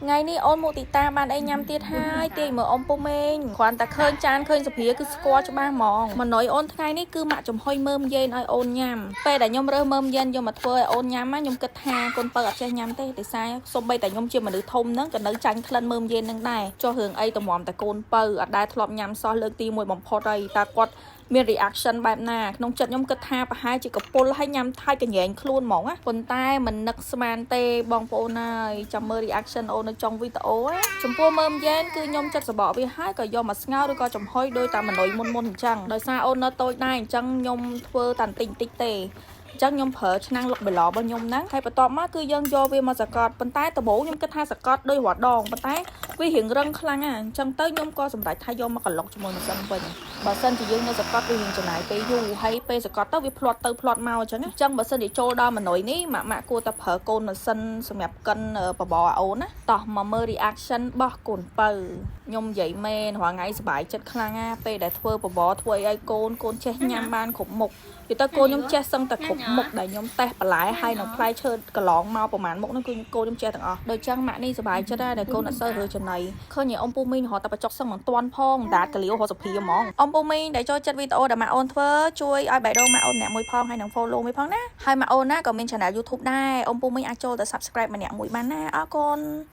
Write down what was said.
ថ្ងៃនេះអូនមុទិតាបានអីញ៉ាំទៀតហើយទាយមើលអ៊ំពូមេងគ្រាន់តែឃើញចានឃើញសភាគឺស្គាល់ច្បាស់ហ្មងម៉នុយអូនថ្ងៃនេះគឺម៉ាក់ចំហុយមើមយេនឲ្យអូនញ៉ាំពេលដែលខ្ញុំរើសមើមយេនយកមកធ្វើឲ្យអូនញ៉ាំណាខ្ញុំគិតថាកូនពៅអត់ចេះញ៉ាំទេដោយសារសូម្បីតែខ្ញុំជាមនុស្សធំហ្នឹងក៏នៅចាញ់ក្លិនមើមយេនហ្នឹងដែរចុះរឿងអីតម្រាំតែកូនពៅអត់ដែលធ្លាប់ញ៉ាំសោះលើកទី1បំផុតហើយតើគាត់មាន reaction បែបណាក្នុងចិត្តខ្ញុំគិតថាប្រហែលជាកពុលឲ្យញ៉ាំថៃកញែងខ្លួនហ្មងណាប៉ុន្តែមិននឹកស្មានទេបងប្អូនហើយចាំមើល reaction អូននៅចុងវីដេអូណាចំពោះមើមយ៉ែនគឺខ្ញុំចិត្តសបកវាហើយក៏យកមកស្ងោរឬក៏ចំហុយដោយតាមមនុយមុនមុនអញ្ចឹងដោយសារអូននៅតូចដែរអញ្ចឹងខ្ញុំធ្វើតែបន្តិចបន្តិចទេអញ្ចឹងខ្ញុំប្រើឆ្នាំងលុកបេឡរបស់ខ្ញុំហ្នឹងហើយបន្ទាប់មកគឺយើងយកវាមកសកត់ប៉ុន្តែដំបូងខ្ញុំគិតថាសកត់ដោយរាល់ដងប៉ុន្តែវារៀងរឹងខ្លាំងណាស់អញ្ចឹងទៅខ្ញុំក៏សម្រេចថាយកមកក្លុកជាមួយម៉ាស៊ីនវិញបើសិនជាយើងនៅសកត់វារៀងចំណាយពេលយូរហើយពេលសកត់ទៅវាផ្្លាត់ទៅផ្្លាត់មកអញ្ចឹងណាអញ្ចឹងបើសិនជាចូលដល់ម៉នុយនេះម៉ាក់ម៉ាក់គួរតែប្រើកូនម៉ាស៊ីនសម្រាប់កិនបបរអូនណាតោះមកមើល reaction របស់កូនពៅខ្ញុំនិយាយមែនរាល់ថ្ងៃសប្បាយចិត្តខ្លាំងណាពេលដែលធ្វើបបរធ្វើអីឲ្យកូនកូនចេះញ៉ាំបានគ្រប់មុខនិយាយទៅកូនខ្ញុំចេះសឹងតែគ្រប់មុខដែលខ្ញុំតេស្តបន្លែហើយនឹងផ្លែឈើកន្លងមកប្រហែលមុខហ្នឹងគឺកូនខ្ញុំចេះទាំងអស់ដូចចឹងម៉ាក់នេះសប្បាយចិត្តដែរដែលកូនអត់សូវរើចំណីឃើញអ៊ំពូមីងរត់តែបញ្ចុកសឹងមិនទាន់ផងដាតកលាវរត់សភាហ្មងអ៊ំពូមីងដែលចូលចិត្តវីដេអូដែលម៉ាក់អូនធ្វើជួយឲ្យបេះដូងម៉ាក់អូនម្នាក់មួយផងហើយនឹង follow មួយផងណាហើយម៉ាក់អូនណាក៏មាន channel YouTube ដែរអ៊ំពូមីងអាចចូលទៅ subscribe ម្នាក់មួយបានណាអរគុណ។